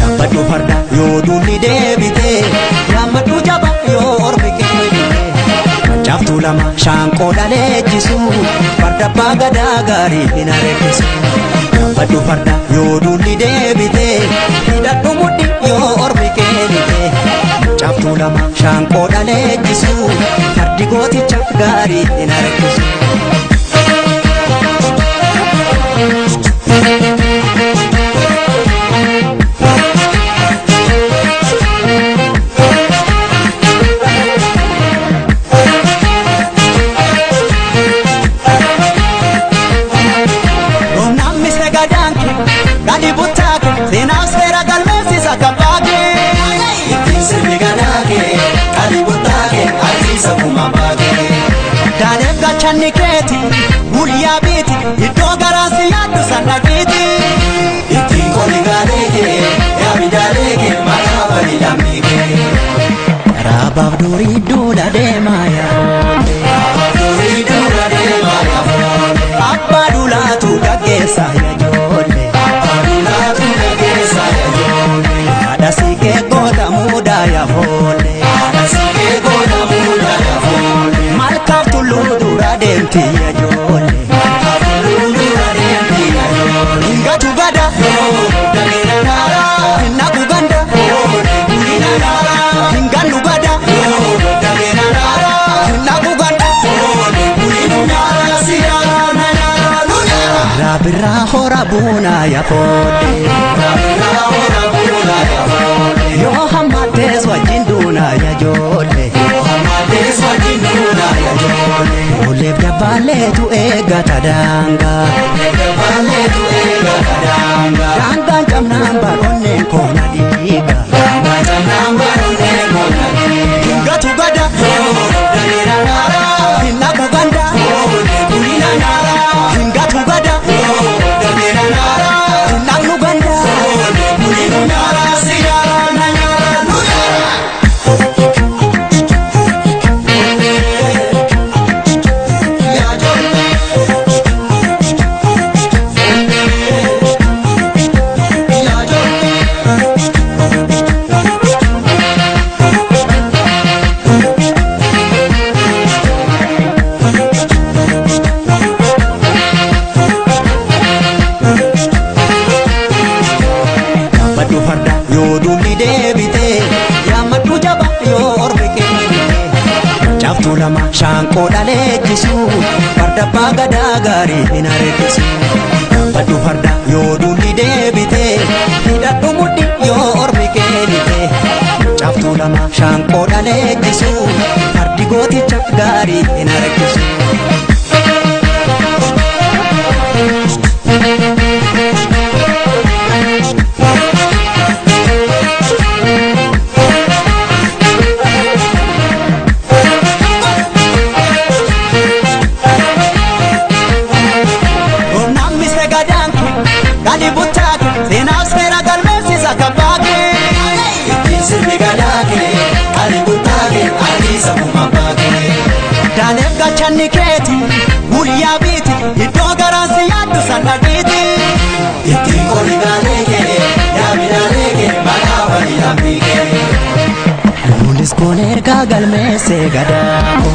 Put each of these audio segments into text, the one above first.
Yaabbadhu farda yoo duulli deebite, yaammadhu jaba yoo ormi keenyite. Caaftuu lama shaanqoo dhaleechisu, farda abbaa gadaa gaarii hin areechisu. Yaabbadhu farda yoo duulli deebite, hidhadhu mudhi yoo ormi keenyite. Caaftuu lama shaanqoo dhaleechisu, fardi gooticha gaarii hin areechisu. Humnaan mise gadaanke gadi buttaake seenaaf seera galmeessisa kan baake. Ittiin sirbi gadaake qalii buttaake arsiisa kuma baake. Daaleef gachanni keeti guyyaa biiti iddoo garaan si yaaddu sana giiti. Ittiin qoli gaaleeke yaabi jaaleeke maqaa bali lammiike. Raabaaf durii duula deemaa yaa Durii duula deemaa yaa abbaa duulaatu gaggeessa yaa ijoollee. Aduulaatu gaggeessa yaa ijoollee. Haadha siiqee goota muudaa yaa foollee. Haadha siiqee goota muudaa yaa foollee. Malkaaf tulluu dura deemti yaa ijoollee. Tulluu dura deemti yaa ijoollee. Hingatu gada. Dameera naaraa. Hinnaku ganda. Bulina naaraa. Hingannu gada. Dameera naaraa. Hinnaku ganda. Bulinu naaraa siyaara na naaraa nu naaraa. Raabirraa hora buunaa yaa foollee. Raabirraa hora buunaa yaa foollee. Yoo hammattees wajjin duunaa yaa ijoollee. Hammatees wajjin duunaa yaa ijoollee. Fuulleef dabbaaleetu eeggata daangaa. Dabbaaleetu eeggata daangaa. Daangaan cabnaan baroonneen koona dhiiga. Daangaa cabnaan baroonnee koona dhiiga. Hingatu gada. Dameera naaraa. Hinnaku ganda. Bulina naaraa. Hingatu gada. Dameera naaraa. Hinnaqnu ganda. Bulinu naaraa siyaara na naaraa nu naaraa. Yaa ijoollee. Yaa ijoollee. Yaabbadhu farda yoo duulli deebite, yaammadhu jaba yoo ormi keenyite. Caaftuu lama shaanqoo dhaleechisu, farda abbaa gadaa gaarii hin areechisu. Yaabbadhu farda yoo duulli deebite, hidhadhu mudhi yoo ormi keenyite. Caaftuu lama shaanqoo dhaleechisu, fardi gooticha gaarii hin areechisu. Humnaan mise gadaanke gadi buttaake seenaaf seera galmeessisa kan baake. Ittiin sirbi gadaake qalii buttaake arsiisa kuma baake. Daaleef gachanni keeti guyyaa biiti iddoo garaan si yaaddu sana giiti. Ittiin qoli gaaleeke yaabi jaaleeke maqaa bali lammiike. Nuunis kun ergaa galmeessee gadaako.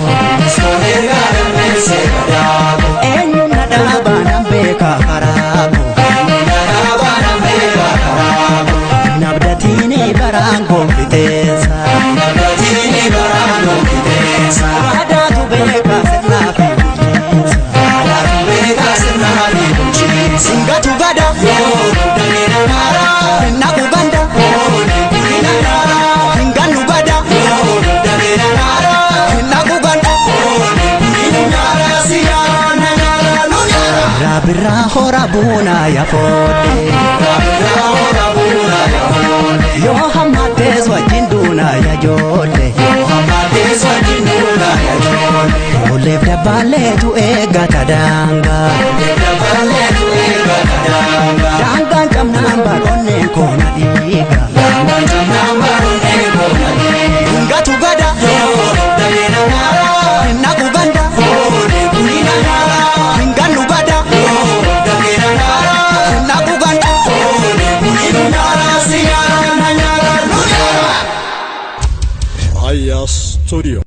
Soneergaa galmeessee gadaako. Eenyuun na dhaabaa nan beeka karaako. Dhaabaa nan beeka karaako. Nabdatiini baraan gonfiteessa. Nabdatiini baraan gonfiteessa. Aadaatu beeka sirnaa fi bulchiinsa. Aadaatu beeka sirnaa fi bulchiinsa. Hingatu gada. Dameera naaraa. Hinnaku ganda. Bulina naaraa. Hingannu gada. Dameera naaraa. Hinnaku ganda. Bulinu naaraa siyaara na naaraa nu naaraa. Raabirraa hora buunaa yaa foollee. Raabirraa hora buunaa yaa foollee. Yoo hammattees wajjin duunaa yaa ijoollee. yaana ijoollee. Olleef dabbaaleetu eeggata daangaa. Dabaleetu eeggata daangaa. Daangaan cabnaan baroonneen koona dhiiga. Daangaan cabnaan baroonnee koona dhiiga. Hungatu gada. Damee nyaara. Hinnaku ganda. Oole bulina nyaara. Hingannu gada. Damee nyaara. Hinnaku ganda. Oole bulina nyaara. Si nyaara na nyaara nu nyaara. Aya Studio.